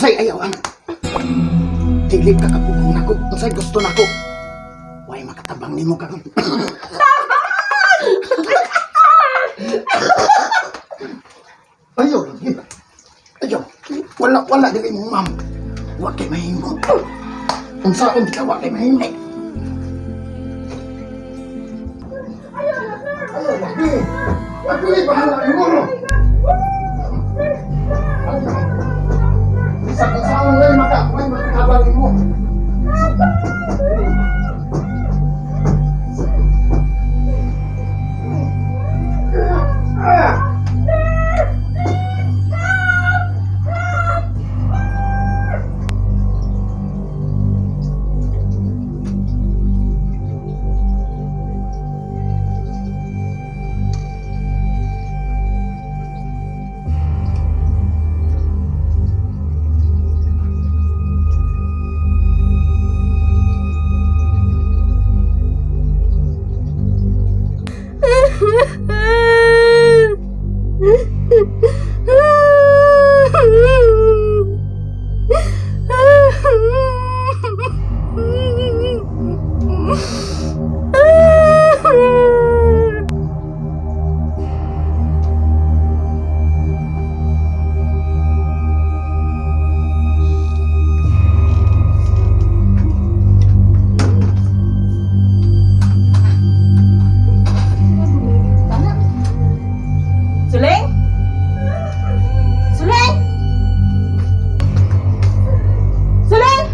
Unsay ayaw ana? Dili ka kapugong nako. Unsay gusto nako? Way makatabang nimo karon. Ayaw lagi. Ayaw. Wala wala dili mo, ma'am. Wa kay mahimo. Unsaon ka wa kay mahimo? Ayaw lagi. Ako'y bahala nimo. Sa kasaon way makatabang nimo. Ah! Suleng? Suleng? Suleng?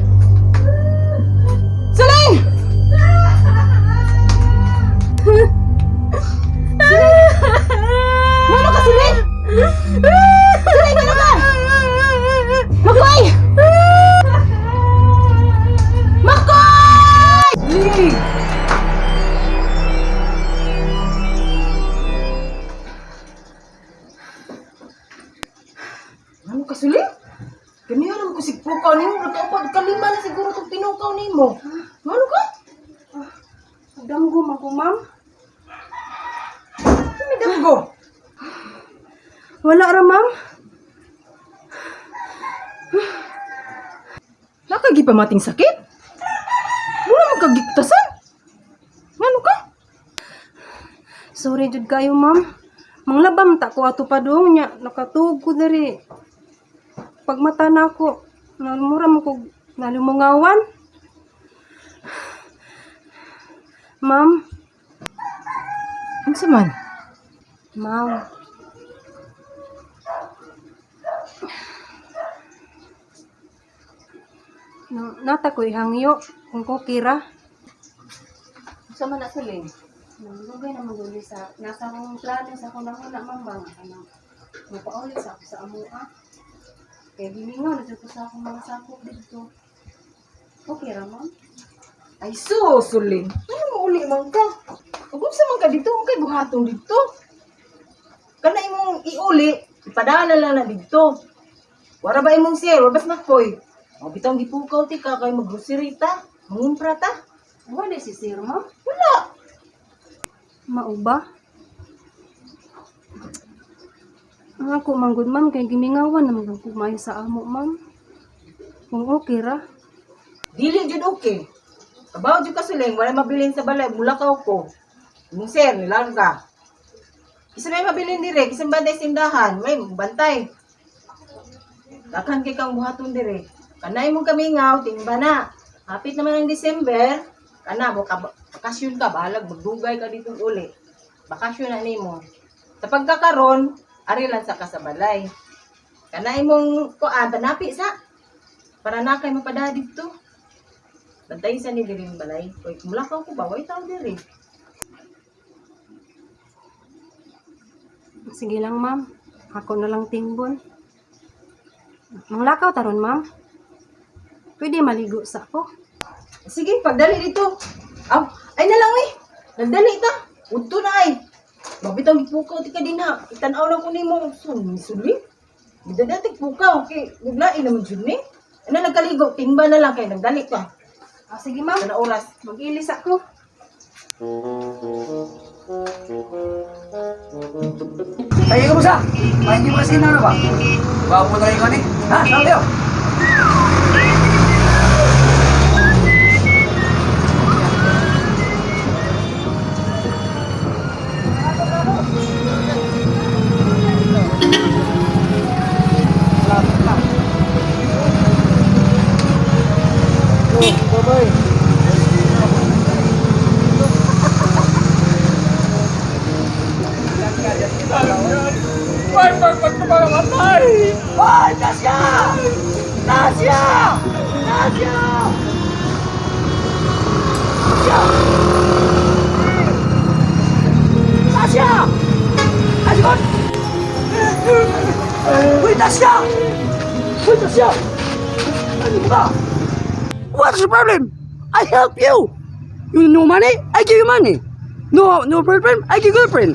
Suleng! Suleng! Ngano ka, Suleng? Suleng, ngano ka? Makoy! Makoy! Suleng! Ano ka, Suleng? Ganyan naman ko sigpukaw nimo. Nagkaupad kalima na siguro itong pinukaw nimo. Ano ka? Damgo man ko, ma'am. Ano damgo? Wala ra, ma'am. Nakagi pa mating sakit? Wala man kagiktasan. Ano ka? Sorry jud kayo, ma'am. Manglabam ta ko ato pa dong nya nakatug ko diri. Pagmata na ako, mura mo ko nalumungawan. Ma'am, Ano sa man? ma'am. Nata ko ihangyo kung ko kira. Sa man na Suleng? Nalugay naman duli sa nasa akong plano sa akong nahuna ma'am ba nga kanang mapauli sa ako sa amoa. Kaya gimingaw na jud ko sa akong mga sakop didto. Okay ra, ma'am. Ay so, Suleng. Ano mo uli man ka? Ug unsa man ka dito? Kay buhaton dito. Kana imong iuli, ipadala lang na dito. Wara ba imong sir? Wara ba makoy? O bitong gipukaw ti ka kay maggrocery ta. Mangumpra ta. Wala si sir, ma'am. Wala. Mauba. Ang ako manggod, ma'am, kay gimingawan naman ko kumain sa amo, ma'am. Kung okay ra. Dili jud okay. Kabaw jud ka Suleng, wala mabilin sa balay, mulakaw ko. Imong sir, nilarga. Isa may mabilin dire, kisang bantay sindahan, may bantay. Daghan kay kang buhaton dire. Kanay mong kamingaw, timba na. Hapit naman ang December, kana mo ka bakasyon ka, bahalag magdugay ka dito uli. Bakasyon na nimo. Sa pagkakaron, ari lang sa kasabalay. Kanay mong kuan tanapi sa para na kay mapada dito. Bantay sa ni diri yung balay. Koy mulakaw ko ba way tao diri. Sige lang, ma'am. Ako na lang timbon. Manglakaw taron, ma'am. Pwede maligo sa ako. Sige, pagdali dito. Aw, ay na lang eh. Nagdali ta. Udto na ay. Mabitang gipukaw ti ka din ha. Itanaw lang ko nimo. Suli. Bidadatik pukaw kay biglain naman jud ni. Ano nagkaligo, timba na lang kay nagdali ka. Ah, sige, ma'am. Kana oras. Mag-ilis ako. Ay, kamusta? Ay, hindi mo kasi ano ba? Bawa mo tayo ni. Ha? Sabi. Bye-bye. Ay, pagpagpagpamatay! Ay, Tasya! Tasya! Tasya! Tasya! Tasya! Tasya! Uy, Tasya! Uy, Tasya! Ano ba? What's the problem? I help you. You no money? I give you money. No, no girlfriend? I give girlfriend.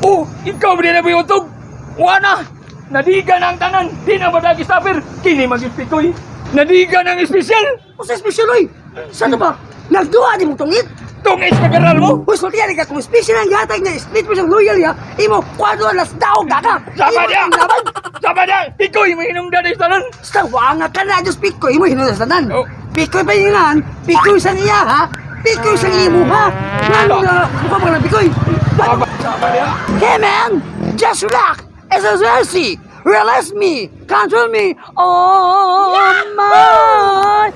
Oh, ikaw ba na ba yung utog? Wala! Nadiga na ang tanan! Di na madagi stopper! Kini mag-ispikoy! Nadiga na ang espesyal! Usa special oy. Saan ba? Nagduha di mo tungit. Tungis na karal mo! Uy, sultihan ka kung special ang gatag na split mo siyang loyal ya. Imo kwado alas daog ka ka. Sama Imo niya! ang laban. Sama niya! Pikoy! May hinungdan na tanan! Sa wanga ka na Diyos pikoy imo hinungdan sa tanan. Oh. Pikoy pa yun Pikoy sa iya ha. Pikoy sa imo ha. Ngano na mukha pa ng pikoy. Sama, sama niya! Hey man, just relax. It's a mercy. Relax me. Control me. Oh my.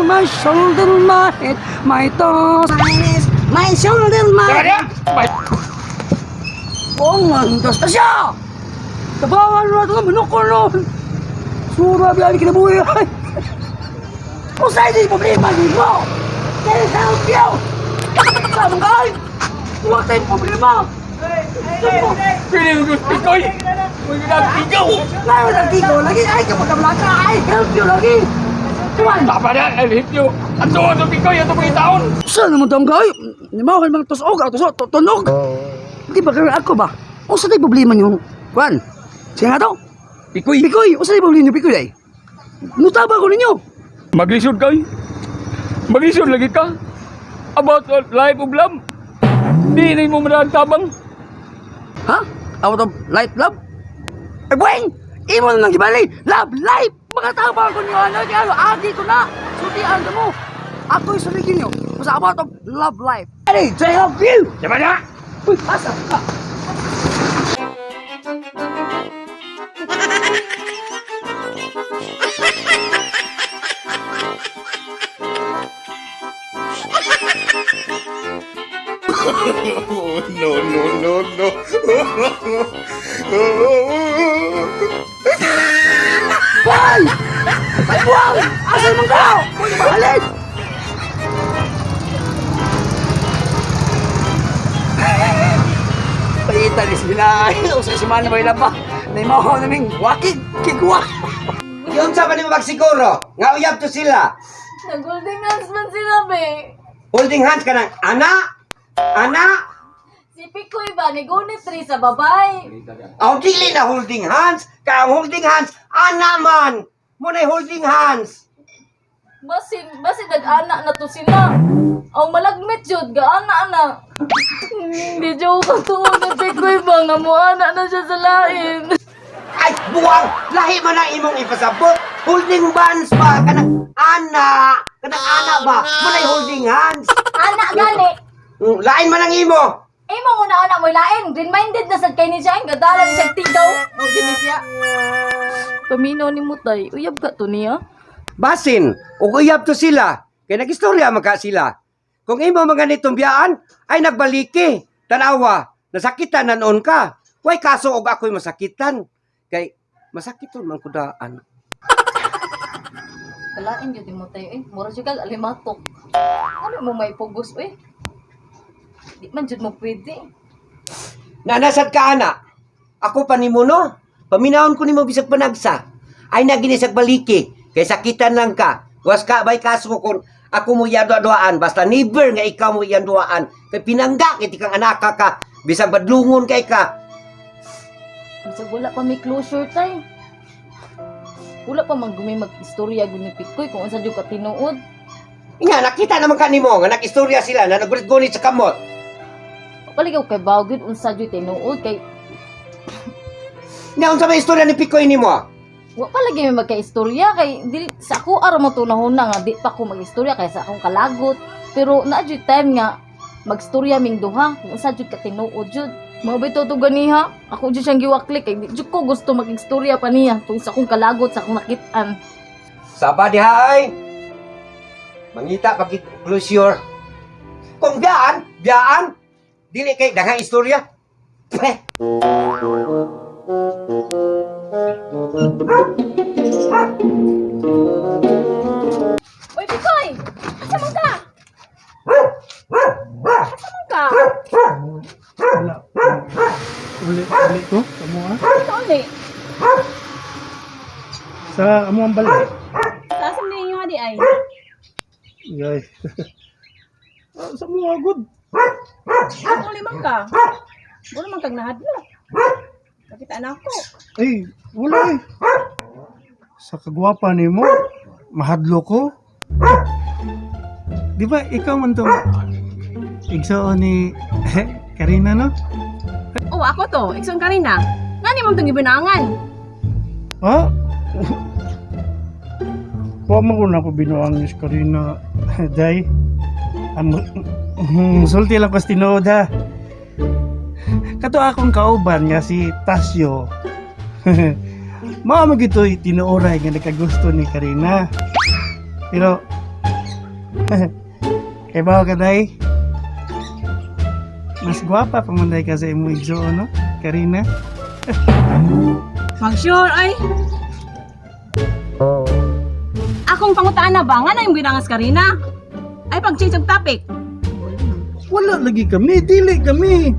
My shoulder, my head, my toes, my knees, my shoulder, my Sama niya! Bye! Oh, mandas na siya! Tabawan na ito, manok ko nun! Sura, biyari kinabuhi ay! Usay din problema nimo! Can I help you? Sabi ka ay! Huwag tayong problema! Pili mo yung pikoy! May ginagtigaw! Ngayon ang tigo, lagi ay kapag kablaka, I help you lagi! Tuwan! Sama niya! I'll hit you! At suot sa pikoy! Ato mga taon! Saan naman taong gay? Nimaw mga tusog, ah, tusog, tunog! Di ba karon ako ba? Usa tay problema niyo? Kuan? Siya nga to? Pikoy! Pikoy, usa tay problema niyo Pikoy ay? Mutaba ko ninyo! Maglisod ka eh. Maglisod lagi ka. About life of love. Di na mo madaang tabang. Ha? Out of life love? Ay, buweng! Imo na lang gibali! Love life! Mga tao ko niyo, ano, kaya ano, agi ko na! Sultian ka mo! Ako'y suligin niyo. Basta about of love life. Ready to help you! Diba na? Uy, asa ka? No, no, no, no. Buwang! Ay, buwang! Asa naman ka? Uy, mahalin! Palita ni sila. Usa si Mana ba pa? Naimaw na ming wakig, kigwa. Yung sa man magsiguro, nga uyab to sila. Nag-holding hands man sila, be. Holding hands ka ng ana, ana, Si Pikoy ba, ni gunit rin sa babay. Ang dili na holding hands, kaya ang holding hands, ana man. Muna'y holding hands. Basin, basin nag-ana na to sila. Ang malagmit jud, gaana na. Hindi joke ka to ni Pikoy ba, nga muana na siya sa lain. Ay, buwang, lahi man ang imong ipasabot. Holding hands ba? Kanang ana, kanang ana ba? Muna'y holding hands. Ana gani. Lain man ang imo. Imo una ana mo lain, green-minded na sad kay ni siya, gadala ni siya tigaw. Mo gini siya. Paminaw ni Mutay, uyab ka to niya. Basin, ug uyab to sila. Kay nagistorya man ka sila. Kung imo mga nitong biyaan, ay nagbaliki. Tanawa, nasakitan na noon ka. Way kaso og ako'y masakitan. Kay masakiton man ko daan. Kalain jud ni Mutay eh, mura siya kag alimatok. Ano mo may pugos eh? Di man jud mo pwede. Nanasad ka ana. Ako pa nimo no. Paminahon ko nimo bisag panagsa. Ay naginisag baliki. Kay sakitan lang ka. Was ka bay kaso kung ako mo iyan duaan basta never nga ikaw mo iyan duaan kay pinangga kay tikang anaka ka bisag badlungon kay ka. Bisag wala pa may closure tay. Wala pa man gumi mag-istorya gud ni Pikoy kung unsa jud ka tinuod. Nga, nakita naman ka nimo nga nakistorya sila na naggunit-gunit sa kamot. Paligaw kay baw gyud unsa jud tinuod kay Nga, unsa may istorya ni Pikoy nimo? wa pa lagi may magka-istorya kay dili sa ako araw mo tunahon na nga di pa ko mag-istorya kay sa akong kalagot. Pero naa jud time nga magstorya ming duha kung unsa jud ka tinuod jud. Mao bitaw to ganiha. Ako jud siyang giwaklik kay di jud ko gusto makigstorya pa niya tungod sa akong kalagot sa akong nakit-an. Saba diha ay. Mangita pag closure. Kung biyaan, biyaan. Dili kay daghang istorya. Peh. Uy, Pikoy! Asa man ka? Asa man ka? Wala. Uli, uli ko sa mo ah. Asa uli? Sa amo ang balay. Sa asa man ninyo nga di ay? Yay. Ah, sa mo agod. Ano uli man ka? Wala man kag nahadlok. Nakita na ako. Ay, wala eh. Sa kagwapa nimo, mahadlo ko. Di ba ikaw man tong igsoon ni Karina, no? Oh, ako to. Ikson kanina. Ngani mong tong gibinangan? Ha? Wa man ko na ako binuang ni Karina, day. Ang sulti lang ko sa tinuod ha. Kato akong kauban nga si Tasyo. Mao mo gito'y tinuoray nga nakagusto ni Karina. Pero kay bawo ka day. Mas gwapa pa man day ka sa imong igsoon, no? Karina. Mag-sure ay. Akong pangutaan na ba nga na yung binangas Karina? Ay pag-change og topic. Wala lagi kami, dili kami.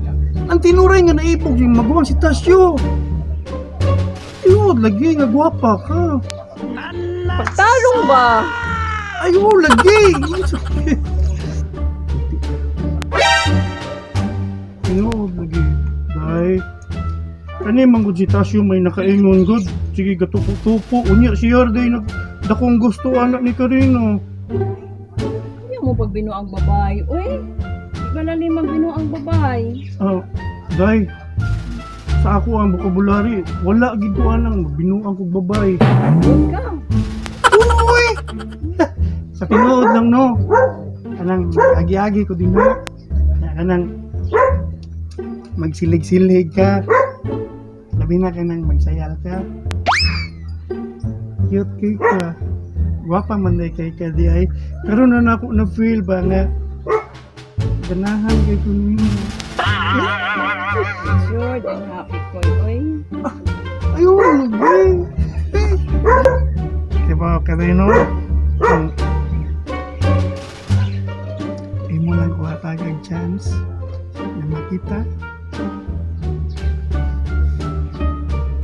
Ang tinuray nga naipog yung maguwang si Tasyo. Tinuod lagi nga gwapa ka. Pagtarong ba? Ayaw lagi. Tinuod lagi. Day. Kani man gud si Tasyo may nakaingon gud. Sige gatupo-tupo unya siya day nag dakong gusto anak ni Karina. Hindi mo pagbino ang babae. Uy, di ba lalim magbino ang babae? Ah, day. Sa ako ang vocabulary, wala gid ko anang binuang kog babae. Huwag ka. Uy! Sa tinuod lang no. Kanang agi-agi ko din mo. Kanang magsilig-silig ka. Labi na kanang magsayal ka. Cute kay ka. Gwapa man day kay ka di ay. Pero na nako na feel ba nga ganahan kay ko nimo. Sure, then happy ko. Uy. Ayun, lagi. Diba, kadino? Kung imo lang ko hatag chance na makita.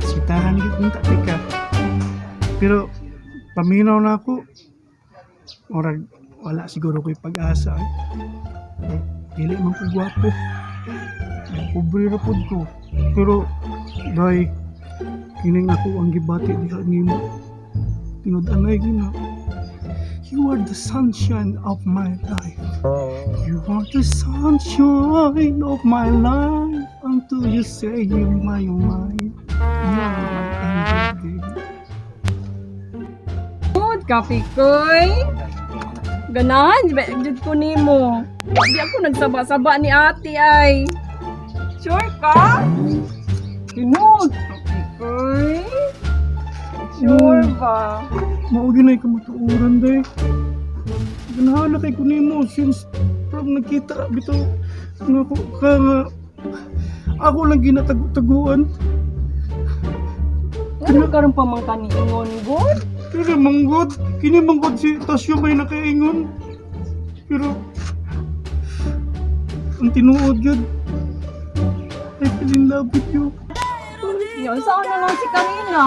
Sitahan gid unta ka. Pero paminaw na ako. Murag wala siguro ko'y pag-asa. Eh. Eh, dili man ko gwapo. Pobre ra pod ko. Pero day kining ako ang gibati diha nimo. Tinud-anay gina. You are the sunshine of my life. You are the sunshine of my life until you say you're my mine. You are my angel, baby. Good, kape koy. Ganahan, ba- jud ko nimo. Di ako nagsaba-saba ni ate ay. Sure ka? Tinud, kape koy. Sure ba? Mao ginay ka matuoran day. Ganahan na kay ko nimo since from nagkita bitaw nga ko ka nga ako lang ginatago-taguan. Ano karon pa man kaniingon, good? Kini manggod, kini manggod si Tasyo may nakaingon. Pero ang tinuod yun, I fell in love with you. Yun, saan na lang si Karina?